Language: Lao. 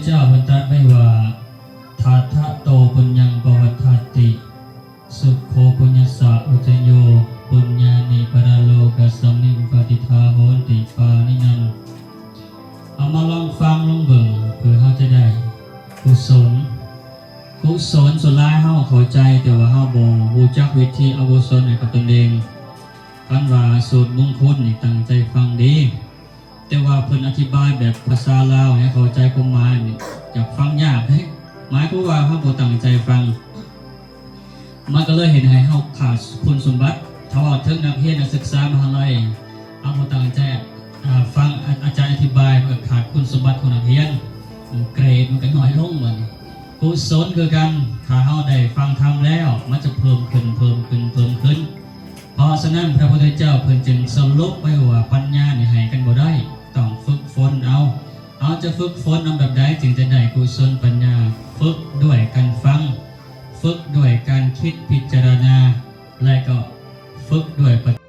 ເຈົ້າເພິ່ນຕລັດໄວ້ວ່າ ທັດຖະໂຕ ປຸນຍັງ ປະວັດຖາຕິ ສຸໂຂ ປຸນຍັດສະ ວັດທະໂຍ ປຸນຍານິ ປະລະໂລກັດສະມິງ ປະຕິດຖາໂຫນຕິ ປານິນັງ. ເຮົາມາລອງຟັງລອງເບິ່ງ ເພື່ອເຮົາຈະໄດ້ກຸສົນ. ກຸສົນສ່ວນຫຼາຍເຮົາເຂົ້າໃຈ ແຕ່ວ່າເຮົາບໍ່ຮູ້ຈັກວິທີເອົາກຸສົນໃຫ້ກັບຕົນເອງ. ຄັນວ່າສູດມຸງຄຸນນີ້ ຕັ້ງໃຈຟັງດີ. ແຕ່ວ່າເພິ່ນອະທິບາຍແບບພາສາລາວໃຫ້ເຂົ້າໃຈຄວາມໝາຍນີ້ ຢາກຟັງຍາກເດ້. ໝາຍຄວາມວ່າເຮົາບໍ່ຕັ້ງໃຈຟັງ ມັນກໍເລີຍເຮັດໃຫ້ເຮົາຂາດຄຸນສົມບັດ. ຖ້າເວົ້າເຖິງນັກຮຽນນັກສຶກສາມະຫາໄລ ເຮົາບໍ່ຕັ້ງໃຈ ອາ ຟັງອາ ອາຈານອະທິບາຍ ມັນກໍຂາດຄຸນສົມບັດຂອງນັກຮຽນ ເກຣດມັນກໍນ້ອຍລົງ. ບັດນີ້ ກຸສົນຄືກັນ ຖ້າເຮົາໄດ້ຟັງທຳແລ້ວ ມັນຈະເພີ່ມຂຶ້ນ ເພີ່ມຂຶ້ນ ເພີ່ມຂຶ້ນ. ເພາະສະນັ້ນ ພະພຸດທະເຈົ້າເພິ່ນຈຶ່ງສະຫຼຸບໄວ້ວ່າ ປັນຍານີ້ໃຫ້ກັນບໍ່ໄດ້ ຕ້ອງຝຶກຝົນເອົາ. ເຮົາຈະຝຶກຝົນເອົາແບບໃດຈຶ່ງຈະໄດ້ກຸສົນປັນຍາ? ຝຶກດ້ວຍການຟັງ, ຝຶກດ້ວຍການຄິດພິຈາລະນາ ແລະ ກໍຝຶກດ້ວຍປະ